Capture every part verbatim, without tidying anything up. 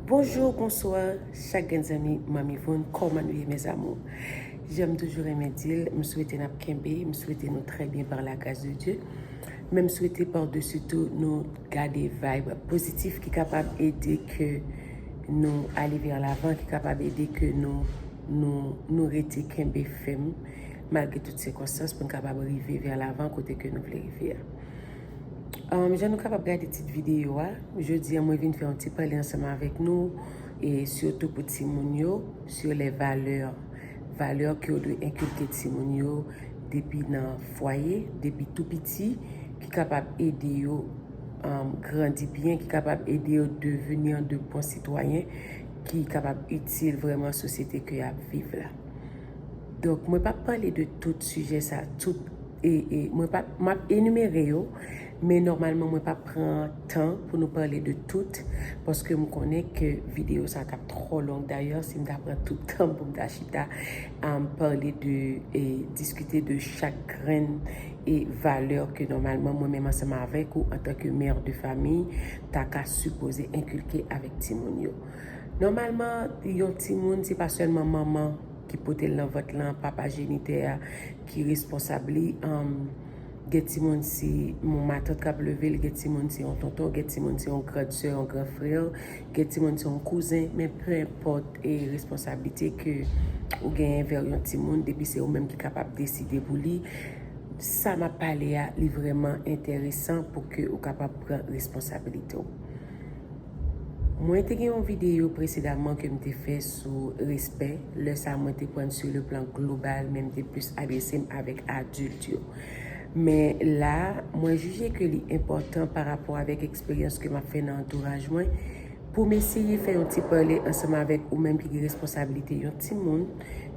Bonjou, bonswa, chak grenn zanmi Manmi Yvonne, kòman nou ye, mes amours? Jan m toujou renmen di l, m swete n ap kenbe, m swete nou trè byen par la grâce de Dieu. Men m swete par dessus tout nou gade vibe pozitif ki kapab ede ke nou ale vers l'avant, ki kapab ede ke nou, nou, nou rete kenbe fèm malgre tout sikonstans pou n kapab rive vers l'avant kote ke nou vle rive a. Um, jan nou kapab gade tit videyo a, jodi a mwen vin fè yon ti pale ansanm avèk nou, e sitou pou timoun yo, sur les valeurs, valè ke w dwe enkilke timoun yo depi nan fwaye, depi tou piti, ki kapab ede yo, um, grandi byen, ki kapab ede yo devenir de bons citoyens, ki kapab itil vrèman sosyete ke y ap viv la. Donk, mwen p ap pale de tout sijè sa, tout, e, e, mwen p ap, m ap enimere yo, men nòmalman, mwen p ap pran tan pou nou pale de tout, paske m konnen ke videyo sa t ap twò long. Dayè, si m ta pran tout tan pou m ta chita, um, pale de, e diskite de chak grenn e valè ke nòmalman mwen menm ansanm avèk ou antanke mè de fanmi ta ka sipoze enkilke avèk timoun yo. Nòmalman, yon timoun, se pa sèlman manman ki pote l nan vant lan, papa jenitè a ki responsab li. Um, gen timoun se yon matant k ap leve l, gen timoun se yon tonton, gen timoun se yon gran sè, yon gran frè, gen timoun se yon kouzen, men pe enpòt e responsablite ke ou genyen vè yon timoun, depi se ou menm ki kapab deside pou li, sa m ap pale a, li vrèman enteresan pou ke ou kapab pran responsablite w. Mwen te gen yon videyo presedaman ke m te fè sou respè. Lè sa a, mwen te pran sur le plan global, men m te plis adrese m avèk adilt yo. Men la, mwen jije ke li enpòtan pa rapò avèk eksperyans ke m ap fè nan antouraj mwen, pou m eseye fè yon ti pale ansanm avèk ou menm ki gen responsablite yon timoun,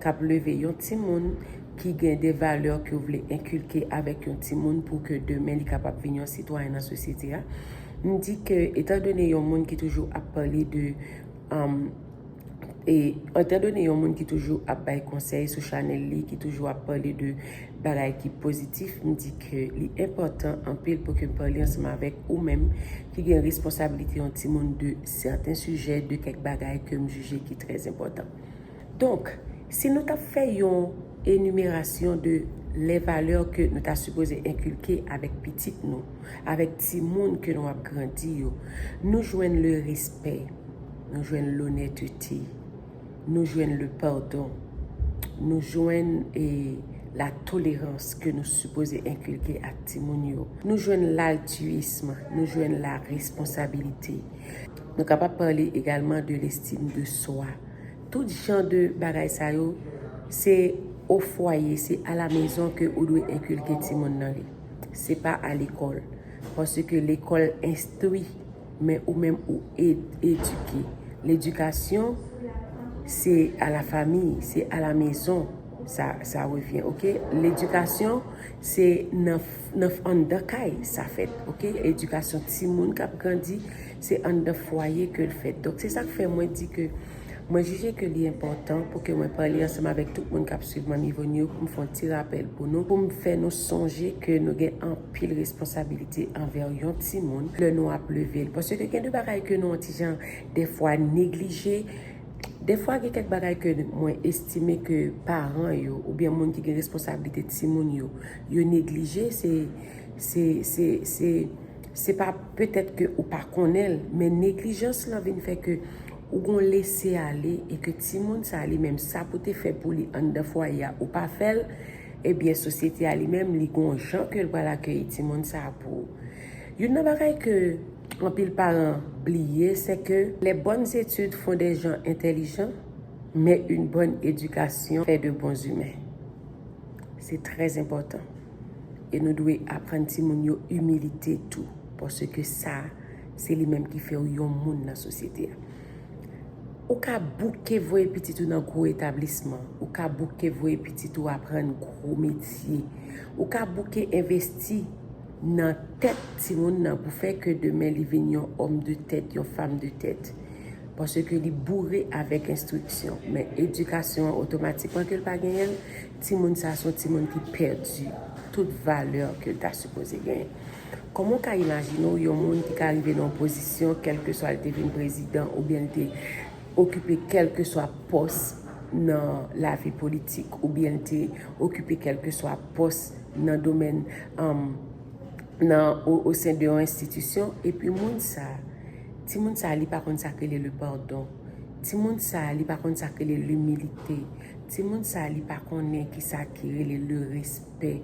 k ap leve yon timoun, ki gen de valè ke w vle enkilke avèk yon timoun pou ke demen li kapab vin yon sitwayen nan sosyete a. M di ke, etandone yon moun ki toujou ap pale de, um, e, etandone yon moun ki toujou ap bay konsèy sou chanèl li, ki toujou ap pale de bagay ki pozitif, m di ke li enpòtan anpil pou ke m pale ansanm avèk ou menm ki gen responsablite yon timoun de sèten sijè, de kèk bagay ke m jije ki trè enpòtan. Donk, si nou t ap fè yon enimerasyon de lè valè ke nou ta sipoze enkilke avèk pitit nou, avèk timoun ke nou ap grandi yo, nou jwenn le respè, nou jwenn lonètete, nou jwenn le padon, nou jwenn, e, la tolerans ke nou sipoze enkilke ak timoun yo. Nou jwenn laltiyism, nou jwenn la responsabilite. Nou kapab pale egalman de lestim de swa. Tout jan de bagay sa yo, se o fwaye, se a la mezon ke ou dwe enkilke timoun nan li. Se pa a lekòl. Paske lekòl enstwi, men ou menm ou ed-, edike. Ledikasyon, se a la fami, se a la mezon, sa, sa revyen, oke? Ledikasyon, se nan, nan anndan kay sa fèt, oke? Edikasyon timoun k ap grandi, se anndan fwaye ke l fèt. Donk, se sa k fè mwen di ke mwen jije ke li enpòtan pou ke mwen pale ansanm avèk tout moun k ap swiv Manmi Yvonne yo, pou m fè yon ti rapèl pou nou, pou m fè nou sonje ke nou gen anpil responsabilite anvè yon timoun lè nou ap leve l. Paske gen de bagay ke nou yon ti jan, dèfwa, neglije. Dèfwa, gen kèk bagay ke mwen estime ke paran yo, oubyen moun ki gen responsablite timoun yo, yo neglije, se, se, se, se, se pa petèt ke ou pa konnen l, men neglijans lan vin fè ke ou gon lese ale e ke timoun sa li menm, sa pou te fè pou li anndan fwaye a, ou pa fè l, ebyen, sosyete a li menm, li gon jan ke l pral akeyi timoun sa pou ou. Youn nan bagay ke anpil paran bliye, se ke les bonnes études font des gens intelligents, mais une bonne éducation fait de bons humains. Se trè enpòtan. E nou dwe aprann timoun yo imilite tou, paske sa, se li menm ki fè w yon moun nan sosyete a. Ou ka bouke voye pitit ou nan gwo etablisman. Ou ka bouke voye pitit ou aprann gwo metye. Ou ka bouke envesti nan tèt timoun nan pou fè ke demen li vin yon òm de tèt, yon fanm de tèt. Paske li boure avèk enstriksyon. Men edikasyon an, otomatikman ke l pa genyen l, timoun sa se yon timoun ki pèdi tout valè ke l ta sipoze genyen. Kòman w ka imajine w yon moun ki ka rive nan yon pozisyon, kèlkeswa l te vin prezidan oubyen l te okipe kèlkeswa pòs nan lavi politik, oubyen l te okipe kèlkeswa pòs nan domèn, um, nan, o, o sen de yon enstitisyon, epi moun sa, timoun sa, li pa konn sa k rele le padon. Timoun sa, li pa konn sa k rele limilite. Timoun sa, li pa konnen ki sa ki rele le respè.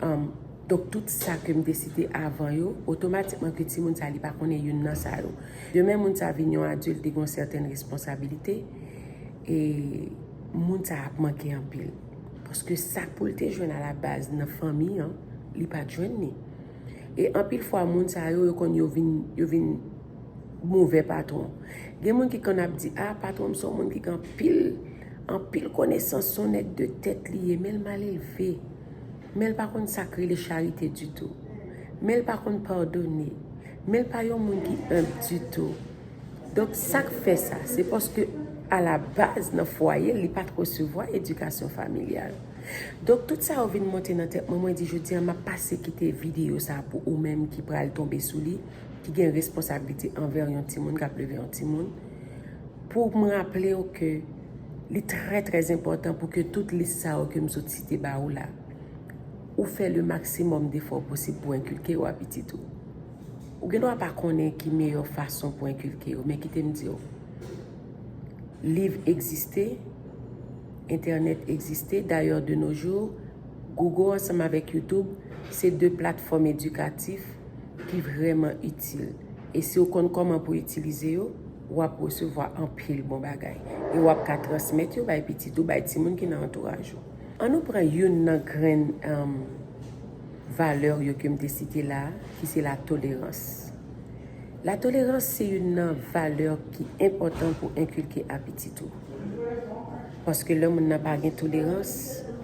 Um, donk, tout sa ke m te site avan yo, otomatikman ke timoun sa, li pa konnen youn nan sa yo. Demen, moun sa vin yon adilt, li gen yon sètèn responsabilite, e moun sa ap manke anpil. Paske sa k pou l te jwenn a la baz nan fanmi an, li pa t jwenn li. E anpil fwa, moun sa yo, yo konn yo vin, yo vin move patwon. Gen moun ki konn ap di, "A, patwon m se yon moun ki gen anpil, anpil konesans, se yon nèg de tèt li ye, men l mal elve. Men l pa konn sa k rele charite ditou. Men l pa konn padone. Men l pa yon moun ki enb ditou." Donk, sa k fè sa, se paske a la baz, nan fwaye, li pa t resevwa edikasyon familyal. Donk, tout sa yo vin monte nan tèt mwen, mwen di, "Jodi a, m ap pase kite videyo sa pou ou menm ki pral tonbe sou li, ki gen responsablite anvè yon timoun, k ap leve yon timoun, pou m raple w ke li trè, trè enpòtan pou ke tout lis sa yo ke m sot site ba ou la, ou fè le maksimòm defò posib pou enkilke yo a pitit ou." Ou gen dwa pa konnen ki meyè fason pou enkilke yo, men kite m di w, liv egziste, entènèt egziste. Dayè, de nos jours, Google ansanm avèk YouTube, se de platfòm edikatif ki vrèman itil. E si w konn kòman pou itilize yo, w ap resevwa anpil bon bagay. E w ap ka transmèt yo bay pitit ou, bay timoun ki nan antouraj ou. Ann nou pran youn nan grenn, um, valè yo ke m te site la a, ki se latolerans. Latolerans se youn nan valè ki enpòtan pou enkilke a pitit ou. Paske lè moun nan pa gen tolerans,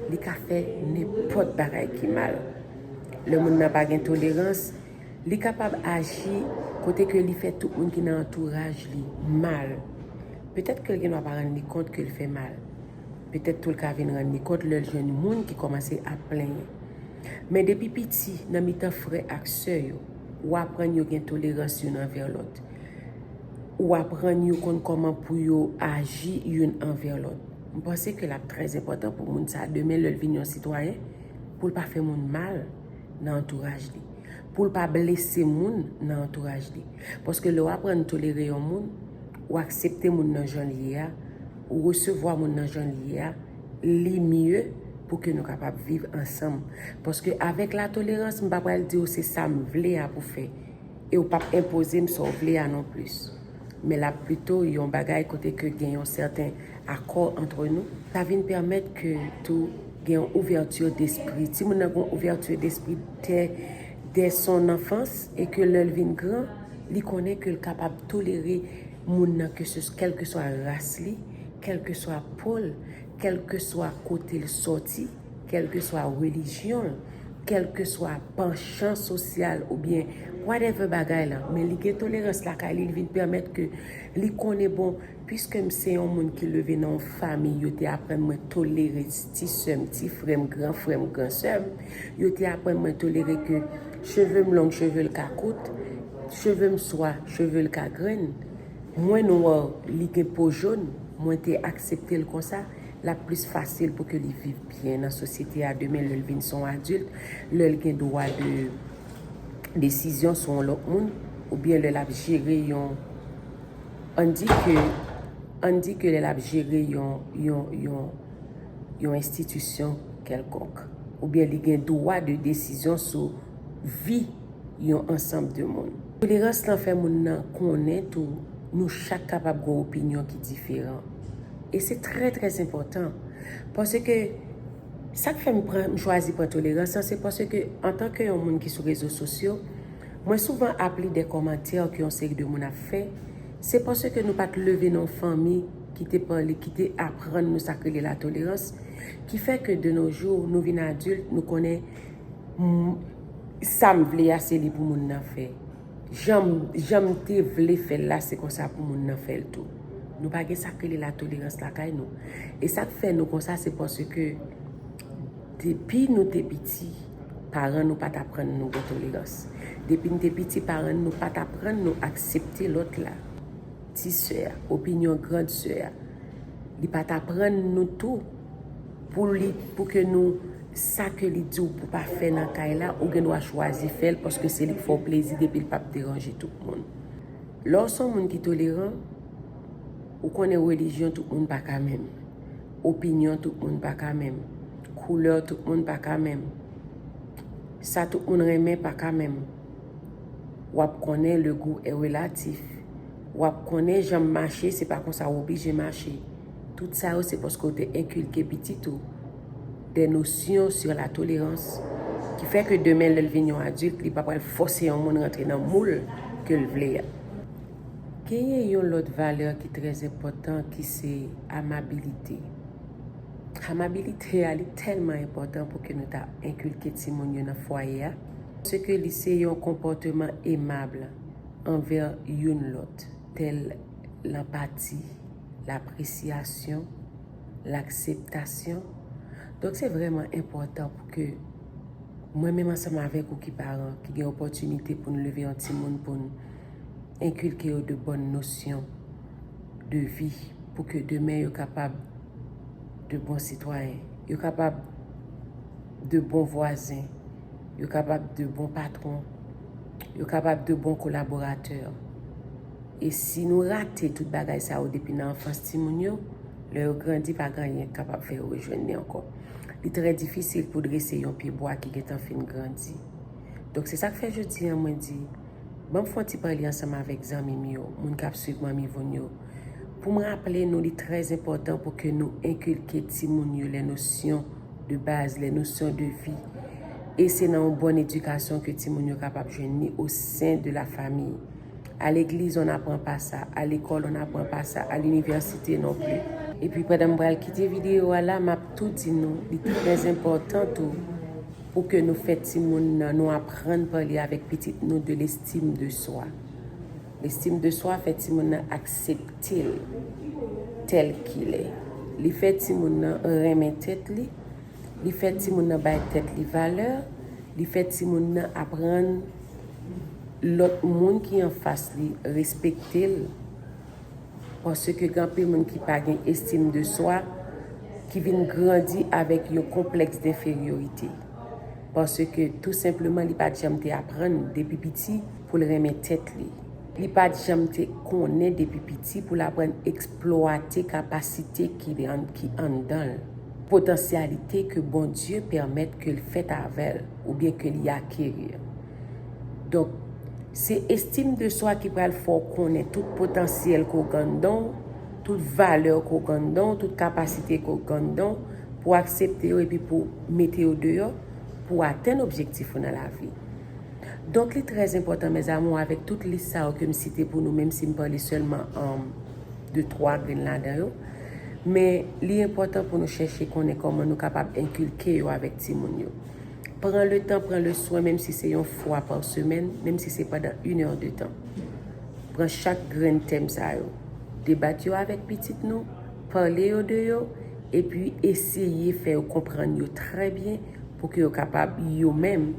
li ka fè nenpòt bagay ki mal. Lè moun nan pa gen tolerans, li kapab aji kote ke li fè tout moun ki nan antouraj li mal. Petèt ke l gen dwa pa rann li kont ke l fè mal. Petèt tou l ka vin rann li kont lè l jwenn moun ki kòmanse ap plenyen. Men depi piti, nan mitan frè ak sè yo, ou aprann yo gen tolerans youn anvè lòt. Ou aprann yo konn kòman pou yo aji youn anvè lòt. M panse ke l ap trè enpòtan pou moun sa, demen lè l vin yon sitwayen, pou l pa fè moun mal nan antouraj li, pou l pa blese moun nan antouraj li. Paske lè w aprann tolere yon moun, ou aksepte moun nan jan l ye a, ou resevwa moun nan jan l ye a, li mye pou ke nou kapab viv ansanm. Paske avèk latolerans, m pa pral di w se sa m vle a pou fè. E w p ap enpoze m sa w vle a non plis. Men l ap plito yon bagay kote ke gen yon sèten akò antre nou. Sa vin pèmèt ke tou gen yon ouvèti despri. Timoun nan gen yon ouvèti despri dè, dè son anfans e ke lè l vin gran, li konnen ke l kapab tolere moun nan, ke se, kèlkeswa ras li, kèlkeswa po l, kèlkeswa kote l sòti, kèlkeswa relijyon l, kèlkeswa panchan sosyal oubyen whatever bagay la, men li gen tolerans lakay li, li vin pèmèt ke li konnen, bon, piske m se yon moun ki leve nan yon fanmi, yo te aprann mwen tolere ti sè m, ti frè m, gran frè m, gran sè m, yo te aprann mwen tolere ke cheve m long, cheve l ka kout, cheve m swa, cheve l ka grenn, mwen nwa, li gen po jòn, mwen te aksepte l konsa, l ap plis fasil pou ke li viv byen nan sosyete a demen lè l vin se yon adilt, lè l gen dwa de desizyon sou yon lòt moun, oubyen lè l ap jere yon, ann di ke, ann di ke lè l ap jere yon, yon, yon, yon enstitisyon kèlkonk, oubyen li gen dwa de desizyon sou vi yon ansanm de moun. Tolerans lan fè moun nan konnen tou nou chak kapab gen opinyon ki diferan. E se trè, trè enpòtan. Paske sa k fè m pran, m chwazi pran tolerans lan, se paske antanke yon moun ki sou rezo sosyo, mwen souvan ap li de kòmantè ke yon seri de moun ap fè. Se paske nou pa t leve nan yon fanmi ki te pale, ki te aprann nou sa k rele latolerans, ki fè ke de nos jours, nou vin adilt, nou konnen, m, sa m vle a, se li pou moun nan fè. Jan m, jan m te vle fè l la, se konsa pou moun nan fè l tou. Nou pa gen sa k rele latolerans lakay nou. E sa k fè nou konsa, se paske depi nou te piti, Paran nou pa t aprann nou gen tolerans. Depi n te piti, paran nou pa t aprann nou aksepte lòt la. Ti sè a, opinyon grand sè a, li pa t aprann nou tou pou li, pou ke nou, sa ke li di w pou pa fè nan kay la, ou gen dwa chwazi fè l paske se li k fè w plezi depi l p ap deranje tout moun. Lè w se yon moun ki toleran, ou konnen relijyon tout moun pa ka menm. Opinyon tout moun pa ka menm. Koulè tout moun pa ka menm. Sa tout moun renmen pa ka menm. W ap konnen le goût est relatif. W ap konnen jan m mache, se pa konsa w oblije mache. Tout sa yo se paske w te enkilke pitit ou des notions sur la tolérance ki fè ke demen lè l vin yon adilt, li pa pral fòse yon moun rantre nan moul ke l vle a. Genyen yon lòt valè ki trè enpòtan ki se amabilite. Amabilite a li tèlman enpòtan pou ke nou ta enkilke timoun yo nan fwaye a. Se ke li se yon konpòteman emab anvè youn lòt, tèl lanpati, lapresyasyon, lakseptasyon. Donk se vrèman enpòtan pou ke mwen menm ansanm avèk ou ki paran, ki gen opòtinite pou n leve yon timoun, pou n enkilke yo de bòn nosyon de vi, pou ke demen yo kapab de bon sitwayen, yo kapab de bon vwazen, yo kapab de bon patwon, yo kapab de bon kolaboratè. E si nou rate tout bagay sa yo depi nan anfans timoun yo, lè yo grandi, pa gen anyen k kapab fè yo rejwenn li ankò. Li trè difisil pou drese yon pye bwa ki gentan fin grandi. Donk se sa k fè jodi a mwen di, ban m fè yon ti pale ansanm avèk zanmi m yo, moun k ap swiv Manmi Voun yo, pou m raple nou li trè enpòtan pou ke nou enkilke timoun yo les notions de base, les notions de vie. E se nan yon bòn edikasyon ke timoun yo kapab jwenn li au sein de la famille. À l'église, on n'apprend pas ça. À l'école, on n'apprend pas ça. À l'université non plus. Epi pandan m pral kite videyo a la, m ap tou di nou, li trè enpòtan tou pou ke nou fè timoun nan, nou aprann pale avèk pitit nou de l'estime de soi. L'estime de soi fè timoun nan aksepte l tèl ki l ye. Li fè timoun nan renmen tèt li. Li fè timoun nan bay tèt li valè. Li fè timoun nan aprann lòt moun ki anfas li respekte l. Paske gen anpil moun ki pa gen estime de soi, ki vin grandi avèk yon konplèks denferyorite. Paske tou senpleman, li pa t janm te aprann depi piti pou l renmen tèt li. Li pa t janm te konnen depi piti pou l aprann eksplwate kapasite ki, ki anndan l, potansyalite ke Bondye pèmèt ke l fèt avè l oubyen ke li akeri. Donk, se estime de soi ki pral fè w konnen tout potansyèl ke w gen anndan w, tout valè ke w gen anndan w, tout kapasite ke w gen anndan w, pou w aksepte yo epi pou w mete yo deyò, pou w atenn objektif ou nan lavi. Donk, li trè enpòtan, mes amours, avèk tout lis sa yo ke m site pou nou, menm si m pale sèlman, um, de twa grenn ladan yo. Men, li enpòtan pou nou chèche konnen kòman nou kapab enkilke yo avèk timoun yo. Pran letan, pran le swen, menm si se yon fwa pa semèn, menm si se pandan inè de tan. Pran chak grenn tèm sa yo. Debat yo avèk pitit nou, pale yo de yo, epi eseye fè yo konprann yo trè byen pou ke yo kapab yo menm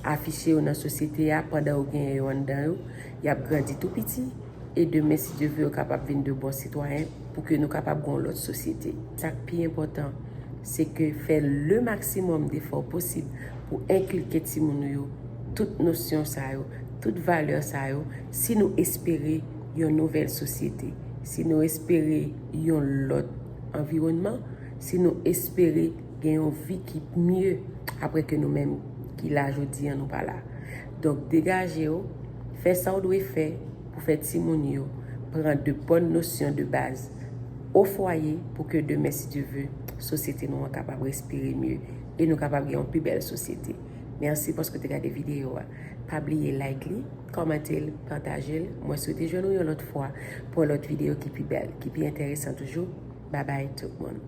afiche yo nan sosyete a pandan yo genyen yo anndan yo. Y ap grandi tou piti, e demen, si Dye vle, yo kapab vin de bon sitwayen pou ke nou kapab gen yon lòt sosyete. Sa k pi enpòtan, se ke fè le maximum d'efforts possibles pou enkilke timoun nou yo tout nosyon sa yo, tout valè sa yo, si nou espere yon nouvèl sosyete, si nou espere yon lòt anviwònman, si nou espere gen yon vi ki mye apre ke nou menm ki la jodi a nou pa la. Donk, degaje w, fè sa w dwe fè pou fè timoun yo pran de bòn nosyon de baz o fwaye pou ke demen, si Dye vle, sosyete nou an kapab respire mye e nou kapab gen yon pi bèl sosyete. Mèsi paske w te gade videyo a. Pa bliye like li, kòmante l, pataje l. Mwen swete jwenn ou yon lòt fwa pou yon lòt videyo ki pi bèl, ki pi enteresan toujou. Babay tout moun.